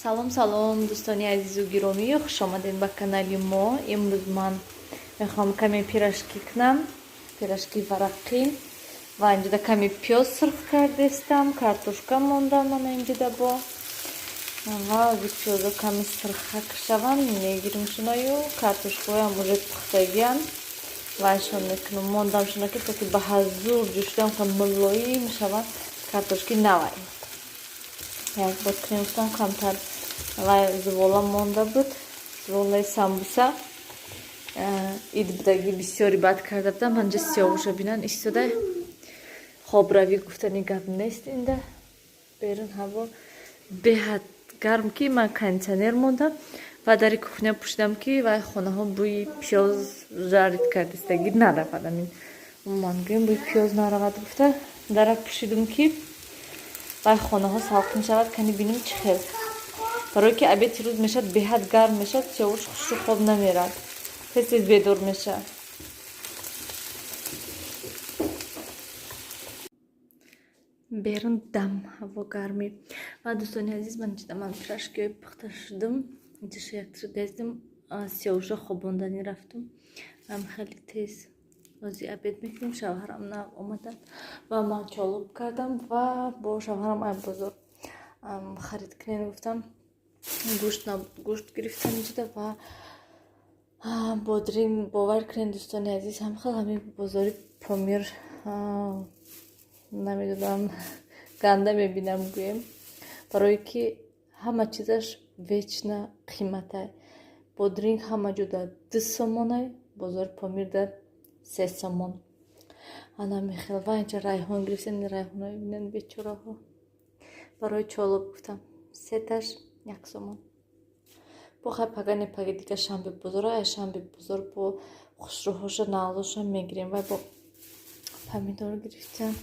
Салом, салом, дӯстони азизу гиромӣ, хушомадед ба канали мо. Имрӯз ман мехоҳам каме пирожки кунам, пирожки варақӣ. Ва инҷода каме пиёз сурх кардестам, картошка мондам мана инҷода бо. Ва ози пиёзо каме сурхак шаванд, мегирим шунаю картошкаҳоям уже пухтагианд. Вайшон мекунам, мондам шуна ки то ки ба ҳазур ҷӯшидам ка мулоим шаванд, картошки навай. Як бор кунем гуфтам, камтар вай зувола монда буд, зуволаи самбуса. Ид будагӣ бисёри бад карда будам. Ҳанҷа сиёвуша бинан истода, хобравӣ гуфтани гап нест. Инда берун ҳаво беҳад гарм, ки ман кондитсионер мондам ва дари кухня пӯшидам, ки вай хонаҳо бӯи пиёз жарить кардистагӣ наравад. Амин умуман гӯем, бӯи пиёз наравад гуфта дара пӯшидум, ки вай хонаҳо салқин шавад. Кани бинем чӣ хел, барое ки обеди рӯз мешавад, беҳад гарм мешавад, сиёвуш хушрӯ хоб намерад, тез тез бедор мешавад. Берун дам ҳаво гармӣ. Ва дӯстони азиз, ман инҷода ман пирожкиҳои пухта шудум, инҷаша якташа газидам, сиёвуша хобонданӣ рафтум. Ам хеле тез ози обед мекунем, шавҳарам нав омаданд ва ман чолоб кардам ва бо шавҳарам ай бозор харид кунем гуфтам, гӯшт набуд, гӯшт гирифтам инҷода ва бодринг. Бовар кунед, дӯстони азиз, ҳам хел ҳамин бозори Помир намедонам, ганда мебинам гӯем, барое ки ҳама чизаш вечно қиматай. Бодринг ҳама ҷода 2 сомонай, бозори Помирда 3 сомон. Ана мехел. Ва инҷа райҳон гирифтем, райҳонҳои бинед, бечораҳо, барои чолоб гуфтам, сеташ 1 сомон. Бо хай пагани паги дига шанбе бозор, ай шанбе бозор бо хушрӯҳоша нағзоша мегирем. Вай бо помидор гирифтам.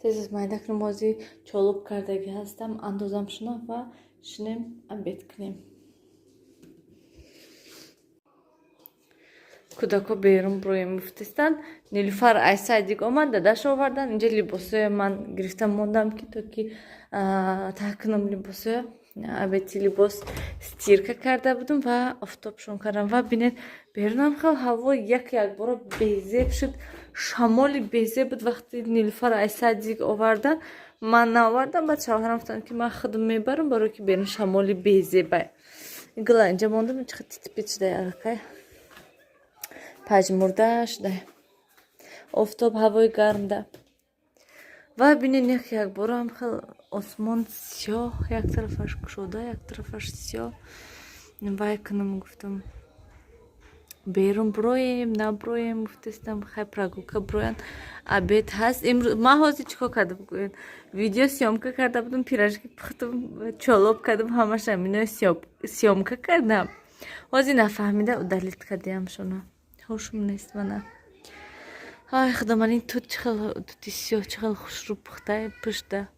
Тез аз майда кунем, ози чолоб кардагӣ ҳастам, андозам шуна ва шинем обед кунем. Кӯдакҳо берун броем гуфтистанд. Нилуфар ай садик омад, дадаш овардан. Инҷа либосҳоя ман гирифта мондам, ки то ки таҳ кунам либосҳоя. Обеди либос стирка карда будум ва офтобшон кардам. Ва бинед, берунам хел ҳаво як якбора безеб шуд, шамоли безеб буд. Вақти Нилуфар ай садик овардан, ман наовардам, баъд шавҳарам гуфтанд, ки ман худам мебарам, барое ки берун шамоли безебай. Гула инҷа мондам, чихел титпит шудай, аллакай пажмурда шудай, офтоб ҳавои гармда. Ва бинед, як якбора хел осмон сиёҳ, як тарафаш кушода, як тарафаш сиёҳ. Вай кунам гуфтам, берун броем, наброем гуфтестам, хай прогулка броян, обед ҳаст имрӯз. Ман ҳозир чӣ кор кардам гӯед? Видео съёмка карда будам, пирожки пухтум, чолоб кардам, ҳамаша минои съёмка кардам. Ҳозир нафаҳмида удалить кардиам шуна, ҳушм нест мана. Ай худо, ман ин тут чихел, тути сиёҳ чихел хушрӯ пухтай, пушта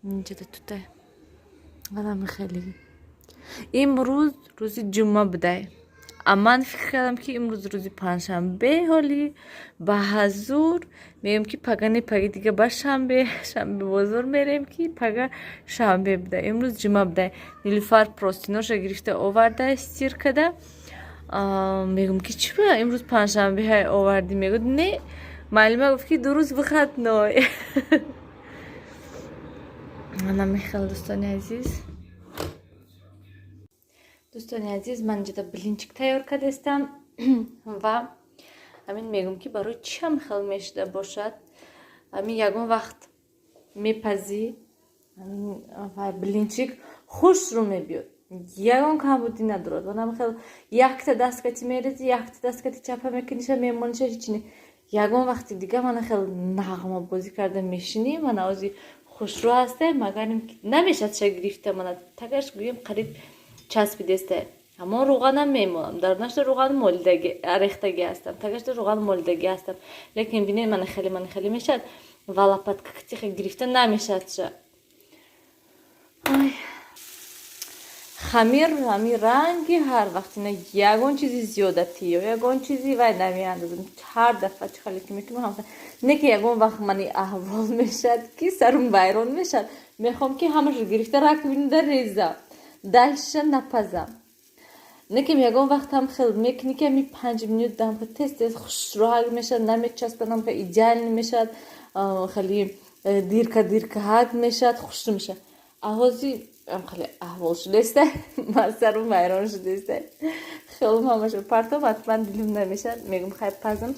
инҷода тутай. Анами хеле. Имрӯз рӯзи ҷумъа будай, а ман фикр кардам, ки имрӯз рӯзи панҷшанбе, ҳоли ба ҳазур мегӯям, ки пагани паги дига ба шанбе, шанбе бозор мерем, ки пага шанбе будай, имрӯз ҷумъа будай. Нилуфар простыноша гирифта оварда, стиркада. Мегӯм, ки чӣ ба имрӯз панҷшанбе овардӣ? Мегӯд, не, муаллима гуфт, ки 2 рӯз выходной. Ана мехел, дӯстони азиз. Дӯстони азиз, ман инҷода блинчик тайёр кардастам ва ҳамин мегӯм, ки барои чӣ ҳам хел мешуда бошад. Ҳамин ягон вақт мепазӣ ва блинчик хушрӯ мебиёд, ягон камбудӣ надорад. Манам хел якта дасткати мерезӣ, якта дасткати чапа мекуниша, мемониша, ҳеч не. Ягон вақти дига мана хел нағмабозӣ карда мешинӣ, мана ози хушрӯ ҳасте, магар намешад ша гирифта, мана тагаш гӯем қариб часпидесте. Ҳамон рӯғанам мемолам, дар нашта рӯған молидаги арехтагӣ ҳастам, тагашта рӯған молидагӣ ҳастам, лекин бинед, мана хеле, мана хеле мешавад ва лопатка тиха гирифта намешавад ша. Ай. Хамир ҳамин ранги ҳар вақт, ина ягон чизи зиёдатӣ ё ягон чизи вай намеандозам. Ҳар дафъа чӣ хеле ки мекунам, ҳам не, ки ягон вақт мани аҳвол мешавад, ки сарум вайрон мешавад, мехоҳам, ки ҳамашо гирифта, раковина да резам, дальше напазам. Лекин ягон вақт ҳам хел мекунӣ, ки ҳами 5 минут дам тез тез хушроҳак мешавад, намечаспад, ҳам идеально мешавад, хеле дирка диркаҳак мешавад, хушрӯ мешавад. Аҳози хеле аҳвол шудааста, ман сарум вайрон шудааста, хелум ҳамашо партом, ҳатман дилим намешавад, мегӯм, хай, пазам,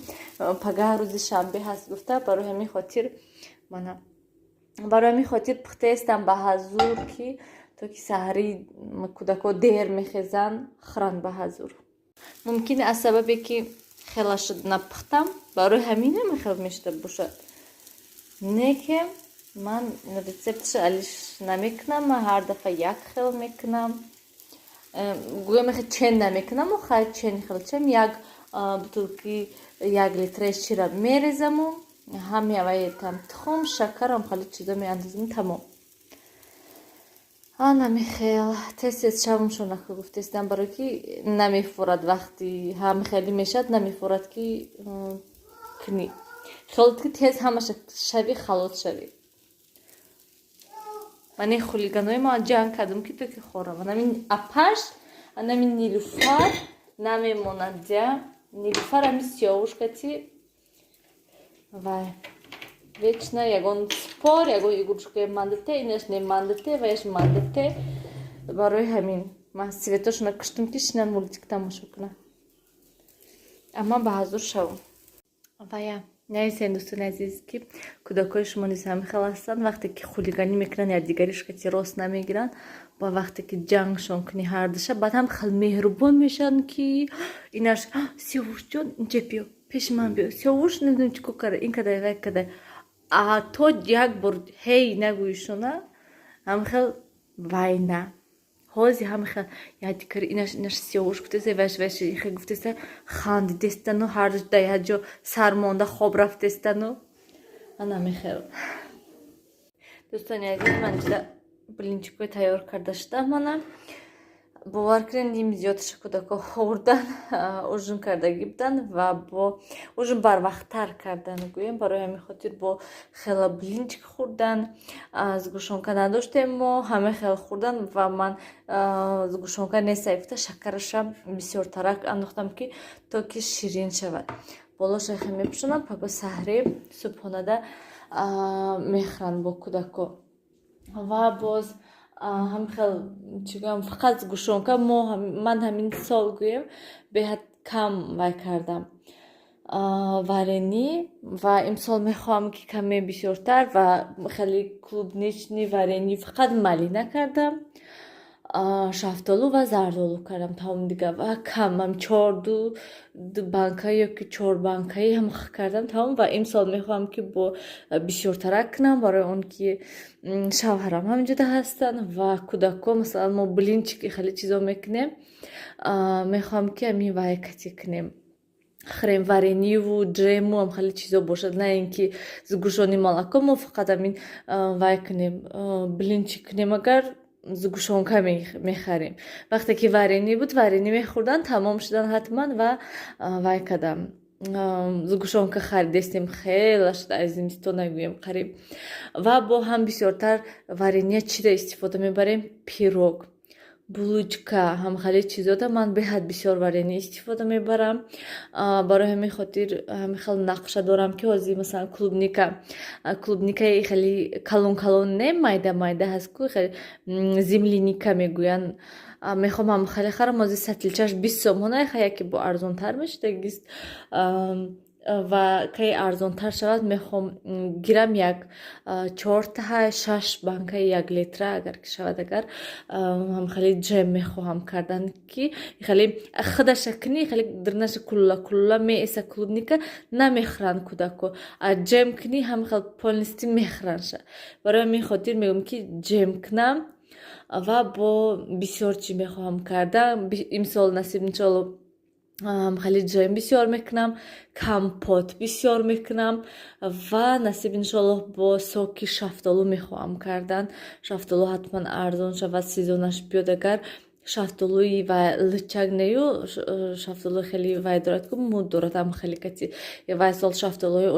пагаҳ рӯзи шанбе ҳаст гуфта. Барои ҳамин хотир мана, барои ҳамин хотир пухтаестам ба ҳазур, ки то ки саҳарӣ кӯдакҳо дер мехезанд, хӯранд ба ҳазур. Мумкин аз сабабе, ки хела шуд, напухтам, барои ҳамин ҳама хел мешуда бошад. Не ки ман рецептша алиш намекунам, ман ҳар дафъа як хел мекунам. Гӯям, хел чен намекунаму, хай, чен хел чем як бутылки 1 литраи шира мерезаму, ҳами аваетам тухм, шакарам, хеле чизо меандозам, тамом. Ана михел тез тез шавумшонака гуфтестам, барое ки намефурад. Вақти ҳам хеле мешавад, намефурад, ки кунӣ, хелот ки тез ҳамаша шави, халос шавӣ. Ман ин хулиганои ма ҷанг кардам, ки то ки хӯрам. Анамин апаш, анамин Нилуфар намемонад ҷа. Нилуфар ами сиёвушкати вай вечно ягон спор, ягон игрушкаи мандате, инаш не мандате, ваяш мандате. Барои ҳамин ман светошона куштум, ки шинан мультик тамошо кунам, амма ба ҳазур шавам. Вая нависен, дӯстони азиз, ки кӯдакҳои шумо низ ҳамин хел ҳастанд? Вақте ки хулиганӣ мекунанд, якдигаришкати рост намегиранд, ба вақте ки ҷангшон кунӣ ҳардуша, баъд ҳам хел меҳрубон мешаванд, ки инаш: «Сиёвушҷон, инҷа биё, пеши ман биё, Сиёвуш, намедонам чӣ кор карда, ин кадай, вай кадай». А то як бор ҳей нагӯишона, ҳамхел вайна ҳози ҳамхел якдигари инаш Сиёвуш гуфтеса, ваш ихе гуфтеса, хандидестану, ҳардуш дар як ҷо сармонда хоб рафтестану, ана мехел. Дӯстони азиз, ман ҷида блинчикҳои тайёр карда шудам. Мана, бовар кунед, ним зиёдша кӯдакҳо хӯрдан, ужин кардагӣ буданд ва бо ужин барвақттар кардан гӯем. Барои ҳамин хотир бо хела блинчик хӯрдан. Сгущёнка надоштем мо, ҳама хел хӯрдан. Ва ман сгущёнка неста гуфта, шакараша бисёртарак андохтам, ки то ки ширин шавад. Болоша хел мепӯшонам, паго саҳри субҳонада мехӯранд бо кӯдакҳо. Ва боз ҳам хел, чӣ гӯям, фақат сгущёнка мо, ман ҳамин сол гӯем, беҳад кам вай кардам варенье. Ва имсол мехоҳам, ки каме бисёртар ва хеле клубничный варенье, фақат малина кардам, шафтолу ва зардолу кардам, тамом. Дига ва камам, чорду банка ё ки чор банкаи ҳам кардам, тамом. Ва имсол мехоҳам, ки бо бисёртарак кунам, барои он ки шавҳарам ҳаминҷода ҳастанд ва кӯдакҳо. Масалан, мо блинчики хеле чизо мекунем, мехоҳам, ки ҳамин вай кати кунем, хрем вареньеву ҷему ам хеле чизо бошад, на ин ки сгущённый молоко. Мо фақат ҳамин вай кунем, блинчик кунем, агар сгущёнка мехарем. Вақте ки варенье буд, варенье мехӯрдан, тамом шудан ҳатман. Ва вай кардам, сгущёнка харидестем, хела шуда, аз зимистон нагӯем, қариб. Ва бо ҳам бисёртар варенье чида истифода мебарем? Пирог, булочка, ҳам хеле чизода ман беҳад бисёр варенье истифода мебарам. Барои ҳамин хотир ҳамин хел нақша дорам, ки ҳозир, масалан, клубника, клубникаи хеле калон калон не, майда майда ҳаст ку, земляника мегӯянд, мехоҳам ҳам хеле харам. Ҳозир сатилчаш 20 сомона, яке бо арзонтар мешудагист. Ва кай арзонтар шавад, мехоҳам гирам як чортаҳа, шаш банкаи 1 литра агар ки шавад. Агар ҳам хеле ҷем мехоҳам кардан, ки хеле худаша кунӣ, хеле дирнаша кулла кулла меэса, клубника намехӯранд кӯдако, а ҷем кунӣ, ҳам хел полностью мехӯрандша. Барои ҳамин хотир мегӯям, ки ҷем кунам. Ва бо бисёр чӣ мехоҳам кардан имсол, насиб, иншоалло, хеле ҷем бисёр мекунам, компот бисёр мекунам ва насиб, иншоаллоҳ, бо соки шафтолу мехоҳам кардан. Шафтолу ҳатман арзон шавад, сезонаш биёд агар. Шафтолуи ва личак нею, шафтолуи хеле вай дорад ку, муд дорад, ам хеле кати. Вай сол шафтолуи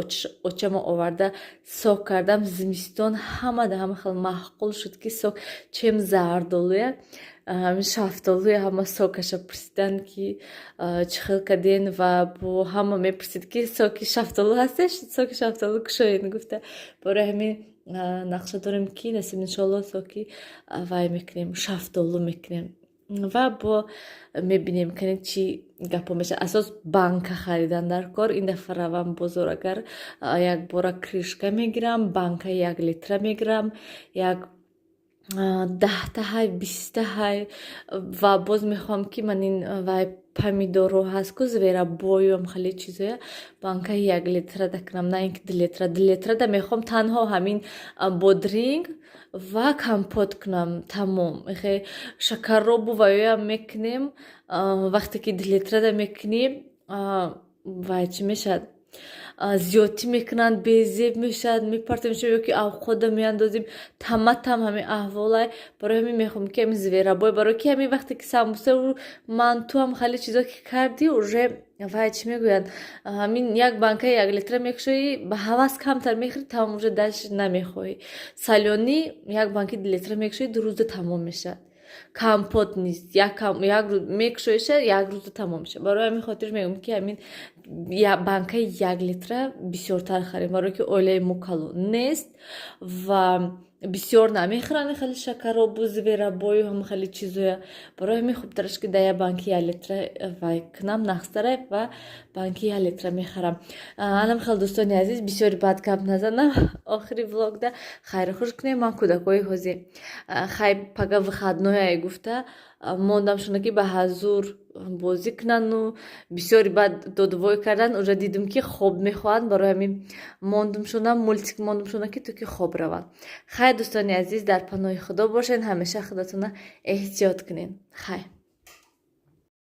очама оварда, сок кардам. Зимистон ҳама да ҳама хел маъқул шуд, ки сок чем зардолуя, ҳамин шафтолуя ҳама сокаша пурсиданд, ки чӣ хел карден, ва бо ҳама мепурсид, ки соки шафтолу ҳастеш, соки шафтолу кушоед гуфта. Барои ҳамин нақша дорем, ки насиб, иншоалло, соки вай мекунем, шафтолу мекунем ва бо мебинем, кани чӣ гапҳо мешавад. Асос банка харидан дар кор. Ин дафъа равам бозор, агар якбора крышка мегирам, банка 1 литра мегирам, як 10-та ҳай, 20-та ҳай. Ва боз мехоҳам, ки ман ин вай помидорро ҳаст ку, зверобой ю ам хеле чизоя, банкаи 1 литра дакунам, на ин ки 2 литра. 2 литра да мехоҳам танҳо ҳамин бодринг ва компот кунам, тамом. Хе шакарробу ваёям мекунем. Вақте ки 2 литра да мекунӣ, вай чӣ мешавад, зиёдтӣ мекунанд, безеб мешавад, мепартем ё ки авқода меандозем, таматам ҳамин аҳволай. Барои ҳамин мехоҳам, ки ҳамин зверобой, барои ки ҳамин вақте ки самбусаю мантуам хеле чизо ки кардӣ, уже вай чӣ мегӯянд, ҳамин як банкаи 1 литра мекушоӣ, ба ҳавас камтар мехӯри, тамом, уже дальше намехоҳӣ. Солёный як банки 2 литра мекушоӣ, 2 рӯза тамом мешавад. Компот низ як рӯз мекушоиша, як рӯза тамом мешавад. Барои ҳамин хотир мегӯям, ки ҳамин банкаи 1 литра бисёртар харем, барое ки оилаи мо калон нест ва бисёр намехӯранд хеле шакаробу зверобой ю ҳама хеле чизоя. Барои ҳамин хубтараш, ки дар як банки 1 литра вай кунам, нағзтара ва банки 1 литра мехарам. Анам хел, дӯстони азиз, бисёри бад гап назанам. Охири влогда хайру хуш кунем. Ман кӯдакҳои ҳозир хай, пага выходной ай гуфта мондам шуна, ки ба ҳазур бозӣ кунану бисёри баъд додувой кардан, уже дидум, ки хоб мехоҳанд. Барои ҳамин мондум шуна, мультик мондум шуна, ки то ки хоб раванд. Хайр, дӯстони азиз, дар паноҳи Худо бошед, ҳамеша худатона эҳтиёт кунед. Хайр.